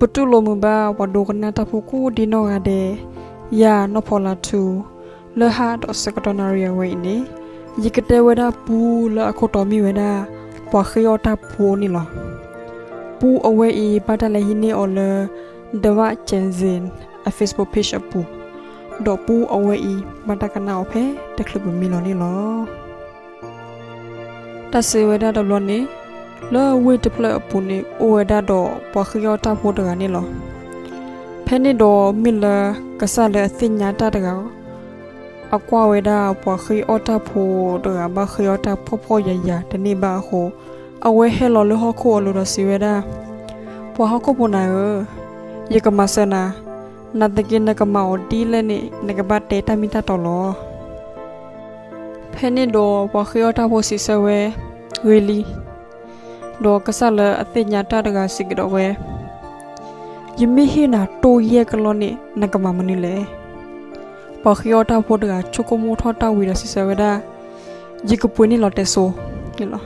ပတူၢ်လိာ်မုာ်ဘၣ်ပှၤဒိကနၣ်တၢ်ဖိကိးဒံနီၢ်ဂၤဒဲး, ယၤနီၢ်ဖီလါထူ, လၢဟါဒီးဆၢကတီၢ်နၣ်ရံၣ်အဝဲအံၤန့ၣ်, ယကတဲဝဲဒၣ်ပူလၢအခိၣ်တီမ့ၢ်ဝဲဒၣ် ပှၤဃ့အီၣ်တၢ်ဖိန့ၣ်လီၤ. ပူအဝဲအံၤဘၣ်တၢ်လဲၤဟံးန့ၢ်အီၤလၢ The Vat Gen Z အ Facebook page အပူၤ, ဒီးပူအဝဲအံၤဘၣ်တၢ်ကနၣ်အီၤဖဲတချုးပမံလီၤန့ၣ်လီၤ. တၢ်စံးဝဲဒၣ်တဘျီန့ၣ်, လၢဝ့ၢ်တဖျၢၣ်အပူၤန့ၣ် အိၣ်ဝဲဒၣ်ဒီးပှၤဃ့အီၣ်တၢ်ဖိတဂၤန့ၣ်လီၤ. ဖဲန့ၣ်ဒီးမ့ၢ်လၢကစၢ်လၢအသ့ၣ်ညါတၢ်တဂၤ အကွၢ်ဝဲဒၣ်ပှၤဃ့အီၣ်တၢ်ဖိတဂၤဘၣ်ဃ့အီၣ်တၢ်ဖှီၣ်ဖှီၣ်ယာ်ယာ်တန့ၢ်ဘၣ်အဃိ, အဝဲဟဲလီၤလၢဟီၣ်ခိၣ်အလိၤဒီးစံးဝဲဒၣ်, ပှၤဟီၣ်ခိၣ်ဖိနၤဧၢ, ယကမၤစၢၤနၤ, နာ်သက့နကမၤအီၤဒ်လဲၣ်န့ၣ် နကဘၣ်တဲတၢ်မ့ၢ်တၢ်တီလီၤ. ဖဲန့ၣ်ဒီးပှၤဃ့အီၣ်တၢ်ဖိစံးဆၢဝဲ, ဂ့ၤလံ. ဒီးကစၢ်လၢအသ့ၣ်ညါတၢ်တဂၤစံးကဒီးဝဲ, ယမ့ၢ်ဟ့ၣ်နၤတိၢ်ယဲၢ်ကလီၢ်န့ၣ် နကမၤမနုၤလဲၣ်. ပှၤဃ့အီၣ်တၢ်ဖိတဂၤဆိကမိၣ်ထီၣ်တၢ်ဝံၤဒီးစံးဆၢဝဲဒၣ်, ယကပှ့ၤန့ၢ်လီတဲစိန့ၣ်လီၤ.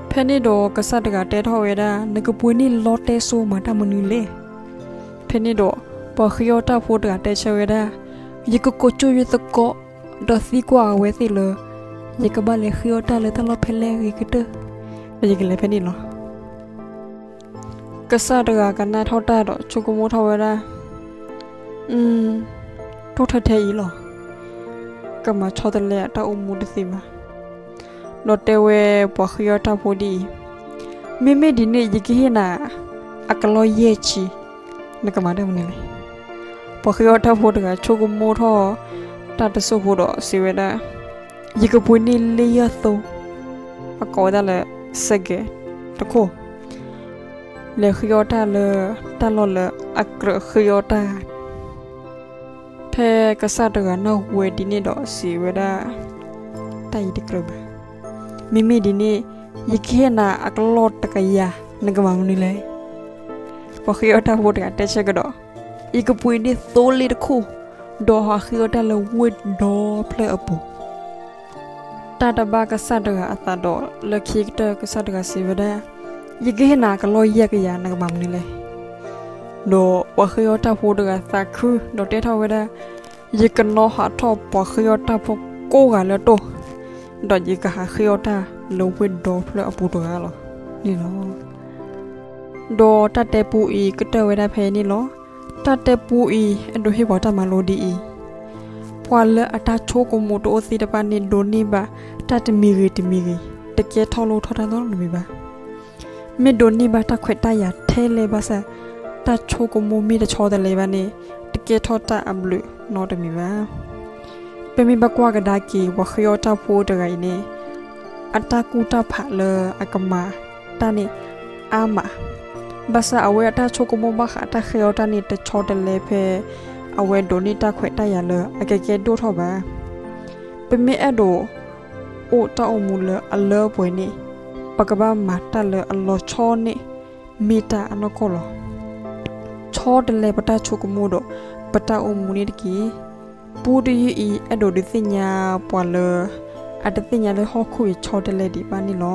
ဖဲန့ၣ်ဒီးကစၢ်တဂၤတဲထီၣ်ဝဲဒၣ်, နကပှ့ၤန့ၢ်လီတဲစိမၤတၢ်မနုၤလဲၣ်. ဖဲန့ၣ်ဒီးပှၤဃ့အီၣ်တၢ်ဖိတဂၤတဲဆၢဝဲဒၣ်, ယကကိးကၠိယသကိး, ဒီးသံကွၢ်အဝဲသ့ၣ်လၢ ယကဘၣ်လဲၤဃ့အီၣ်တၢ်လၢတၢ်လီၢ်ဖဲလဲၣ်အဂ့ၤကတၢၢ်, ဒီးယကလဲၤဖဲန့ၣ်လီၤ. ကစၢ်တဂၤကနၣ်ထီၣ်တၢ်ဒီးဆိကမိၣ်ထီၣ်ဝဲဒၣ်, တိၢ်ထဲထဲအံၤလီၤ. ကမၤဆီတလဲအတၢ်အိၣ်မူတသ့ဘၣ်. ဒီးတဲဝဲပှၤဃ့အီၣ်တၢ်ဖိဒ်အံၤ, မ့မ့ၢ်ဒ်န့ၣ် ယကဟ့ၣ်နၤအကလီၢ်ယဲၢ်ဆံ, နကမၤတၢ်မနုၤလဲၣ်. ပှၤဃ့အီၣ်တၢ်ဖိတဂၤဆိကမိၣ်ထီၣ်တၢ်တစိၢ်ဖိဒီးစံးဝဲဒၣ်, ယကပှ့ၤန့ၢ်လ့ၣ်ယဲၢ်သိ, အကိးဝဲဒၣ်လၢ စဲးကဲး တခိၣ်, လဲၤဃ့အီၣ်တၢ်လၢတၢ်လီၢ်လၢအကြၢးဃ့အီၣ်တၢ်. ဖဲကစၢ်တဂၤနၢ်ဟူဝဲဒ်န့ၣ်ဒီးစံးဝဲဒၣ်, တၢ်အံၤတကြၢးဘၣ်. မ့မ့ၢ်ဒ်န့ၣ် ယကဟ့ၣ်နၤအကလီၢ်တကယၤ, နကမၤမနုၤလဲၣ်. ပှၤဃ့အီၣ်တၢ်ဖိတဂၤတဲဆၢကဒီး, ယကပှ့ၤန့ၢ်သိလ့ၣ်တခိၣ်, ဒီးဟးဃ့အီၣ်တၢ်လၢဝ့ၢ်ဒီဖျၢၣ်အပူၤ. တၢ်တဘၣ်ကစၢ်တဂၤအသးဒီးလၢခံကတၢၢ်ကစၢ်တဂၤစံးဝဲဒၣ်, ယကဟ့ၣ်နၤအကလီၢ်ယဲၢ်ကယၤ နကမၤမနုၤလဲၣ်. ဒီးပှၤဃ့အီၣ်တၢ်ဖိတဂၤသးခုဒီးတဲထီၣ်ဝဲဒၣ်, ယကနီၤဟးထီၣ်ပှၤဃ့အီၣ်တၢ်ဖိကိးဂၤလၢအတိၢ်, ဒီးယကဟးဃ့အီၣ်တၢ်လၢဝ့ၢ်ဒီဖျၢၣ်အပူၤတဂၤလီၤန့ၣ်လီၤ. ဒီးတၢ်တဲပူအံၤကတၢၢ်ဝဲဒၣ်ဖဲအံၤန့ၣ်လီၤ. တၢ်တဲပူအံၤအဲၣ်ဒိးဟ့ၣ်ပှၤတၢ်မၤလိဒ်အံၤ, ပှၤလၢအတၢ်ဆိကမိၣ်တအိၣ်သ့ၣ်တဖၣ်န့ၣ် ဒိးန့ၢ်ဘၣ်တၢ်တမံၤဂ့ၤတမံၤဂ့ၤ, တကဲထီၣ်လိၣ်ထီၣ်တၢ်နီတမံၤဘၣ်. မ့ၢ်ဒိးန့ၢ်ဘၣ်တၢ်ခွဲးတၢ်ယာ်ထဲလဲၣ်ဘၣ်ဆၣ်, တၢ်ဆိကမိၣ်မ့ၢ်တဆီတလဲဘၣ်န့ၣ်, တကဲထီၣ်တၢ်အဘျုးနီတမံၤဘၣ်. ပမ့ၢ်ဘၣ်ကွၢ်ကဒါက့ၤ ပှၤဃ့အီၣ်တၢ်ဖိတဂၤအံၤန့ၣ်, အတၢ်ကူၣ်တၢ်ဖးလၢအကမၤတၢ်န့ၣ်အါမး, ဘၣ်ဆၣ်အဝဲအတၢ်ဆိကမိၣ်ဘၣ်ဃးတၢ်ဃ့အီၣ်တၢ်န့ၣ် တဆီတလဲဖဲ အဝဲဒိးန့ၢ်တၢ်ခွဲးတၢ်ယာ်လၢအကကဲဒိၣ်ထီၣ်ဘၣ်. ပမ့ၢ်အဲၣ်ဒိးအိၣ်တၢ်အိၣ်မူလၢအလၢအပှဲၤန့ၣ်, ပကဘၣ်မၤတၢ်လၢအလီၤဆီန့ၣ် မ့ၢ်တၢ်အနီၢ်ကီၢ်လီၤ. ဆီတလဲပတၢ်ဆိကမိၣ်ဒီးပတၢ်အိၣ်မူန့ၣ်တက့ၢ်. ပူတယုၢ်အံၤ အဲၣ်ဒိးဒုးသ့ၣ်ညါပှၤလၢ အတသ့ၣ်ညါလၢဟီၣ်ခိၣ်အံၤဆီတလဲဒံးဘၣ်န့ၣ်လီၤ.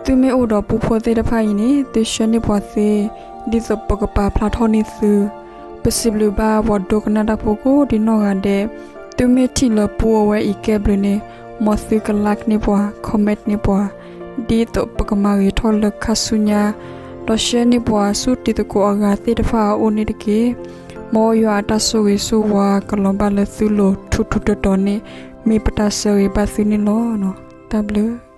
သုမ့ၢ်အိၣ်ဒီးပူဖိသ့ၣ်တဖၣ်အံၤန့ၣ် သုဆှၢန့ၢ်ပှၤသ့, ဒ်သိးပကပာ်ဖျါထီၣ်န့ၢ်သု. ပစံးဘျုးဘၣ်ပှၤဒိကနၣ်တၢ်ဖိကိးဒံနီၢ်ဂၤဒဲး, သုမ့ၢ်ထံၣ်လၢပူအဝဲအံၤကဲဘျုးန့ၣ်, မ်သုက like န့ၢ်ပှၤ, comment န့ၢ်ပှၤ, ဒ်သိးပကမၤဂ့ၤထီၣ်လၢခါဆူညါ, ဒီး share န့ၢ်ပှၤဆူတံၤသကိးအဂၤသ့ၣ်တဖၣ်အအိၣ်န့ၣ်တက့ၢ်. မ်ယွၤအတၢ်ဆိၣ်ဂ့ၤဆိၣ်ဝါကလီၤဘၣ်လၢသုလိၤထူးထူးတီၤတီၤန့ၣ် မ့ၢ်ပတၢ်ဆၢဂ့ၤဘၣ်သုန့ၣ်လီၤ. တၢ်ဘျုး